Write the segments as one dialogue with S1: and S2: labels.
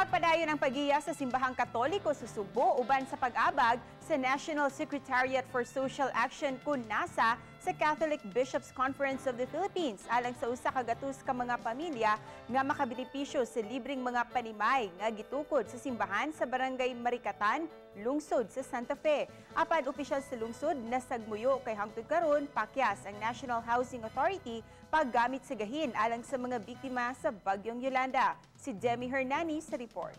S1: Magpadayon ang pagiya sa Simbahang Katoliko sa Sugbo uban sa pag-abag sa National Secretariat for Social Action kun NASA sa Catholic Bishops Conference of the Philippines alang sa usa ka gatus ka mga pamilya nga makabenepisyo sa libreng mga panimay nga gitukod sa simbahan sa Barangay Marikatan, lungsod sa Santa Fe. Apan opisyal sa lungsod nasagmuyo kay hangtod karon pakyas ang National Housing Authority paggamit sa gahin alang sa mga biktima sa Bagyong Yolanda. Si Demi Hernani sa report.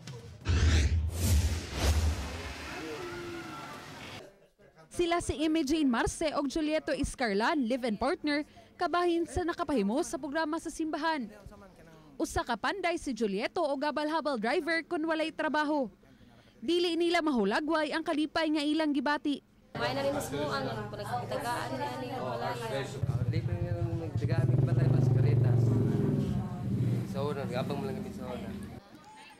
S2: Sila si Imogene Marce og Julieto Iscarlan, live-in partner, kabahin sa nakapahimo sa programa sa simbahan. Usa ka panday si Julieto og habal-habal driver kun walay trabaho. Dili nila mahulagway ang kalipay nga ilang gibati.
S3: May na rin mismo ano, nagtagaan niya ni wala.
S4: Libre nga lang nagtagaan balay mas Caritas. Sa una, nagabang mo lang kami sa una.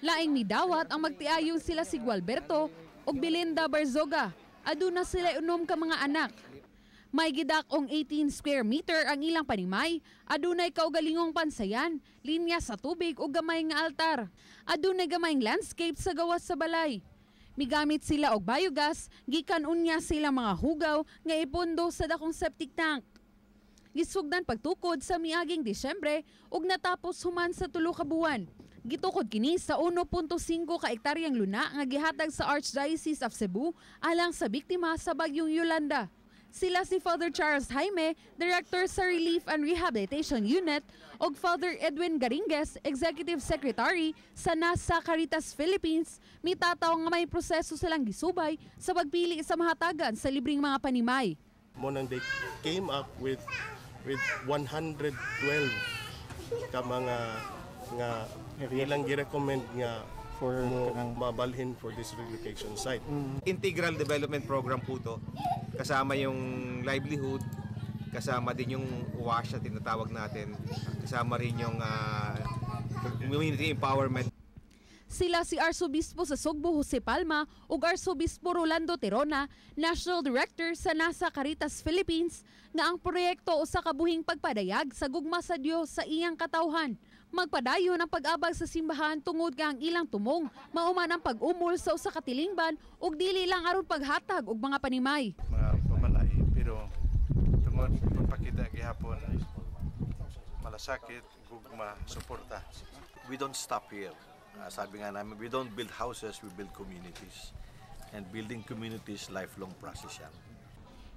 S2: Laing midawat ang magtiayong sila si Gualberto ug Belinda Barzoga. Aduna sila unom ka mga anak. May gidak-ong 18 square meter ang ilang panimay, adunay kaugalingong pansayan, linya sa tubig ug gamay nga altar. Adunay gamayng landscape sa gawas sa balay. Migamit sila og biogas, gikan unya sila mga hugaw nga ipundo sa dakong septic tank. Gisugdan pagtukod sa miaging Disyembre ug natapos human sa 3 ka buwan. Gitukod kini sa 1.5 ka hektaryang luna nga gihatag sa Archdiocese of Cebu alang sa biktima sa Bagyong Yolanda. Sila si Father Charles Jaime, Director sa Relief and Rehabilitation Unit, ug Father Edwin Garinguez, Executive Secretary sa NASA Caritas Philippines, mitataw nga may proseso silang gisubay sa pagpili sa mahatagan sa libreng mga panimay.
S5: Mo nang they came up with 112 ka mga nga ilang gi-recommend nga
S6: for
S5: mo mabalhin for this relocation site.
S7: Integral development program po to. Kasama yung livelihood, kasama din yung WASH na tinatawag natin, kasama rin yung community empowerment.
S2: Sila si Arsobispo sa Sugbo Jose Palma ug Arsobispo Rolando Tirona, National Director sa NASA Caritas Philippines, nga ang proyekto usa ka buhing pagpadayag sa gugma sa Dios sa iyang katawhan. Magpadayon ang pag-abag sa simbahan tungod nga ang ilang tumong mauman ang pag-umol sa usa ka tilingban ug dili lang aron paghatag og mga panimay.
S6: Mga pamalay, pero tungod pagpakita gihapon malasakit, gugma, suporta.
S8: We don't stop here. Sabi nga namin, we don't build houses, we build communities. And building communities, lifelong process yan.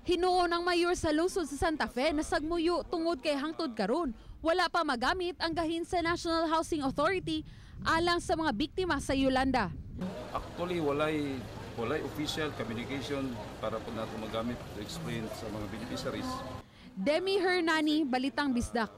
S2: Hinuon ang mayor sa lungsod sa Santa Fe na sagmuyo tungod kay hangtod karon wala pa magamit ang gahin sa National Housing Authority alang sa mga biktima sa Yolanda.
S9: Actually, walay official communication para po nato magamit to explain sa mga beneficiaries.
S2: Demi Hernani, Balitang Bisdak.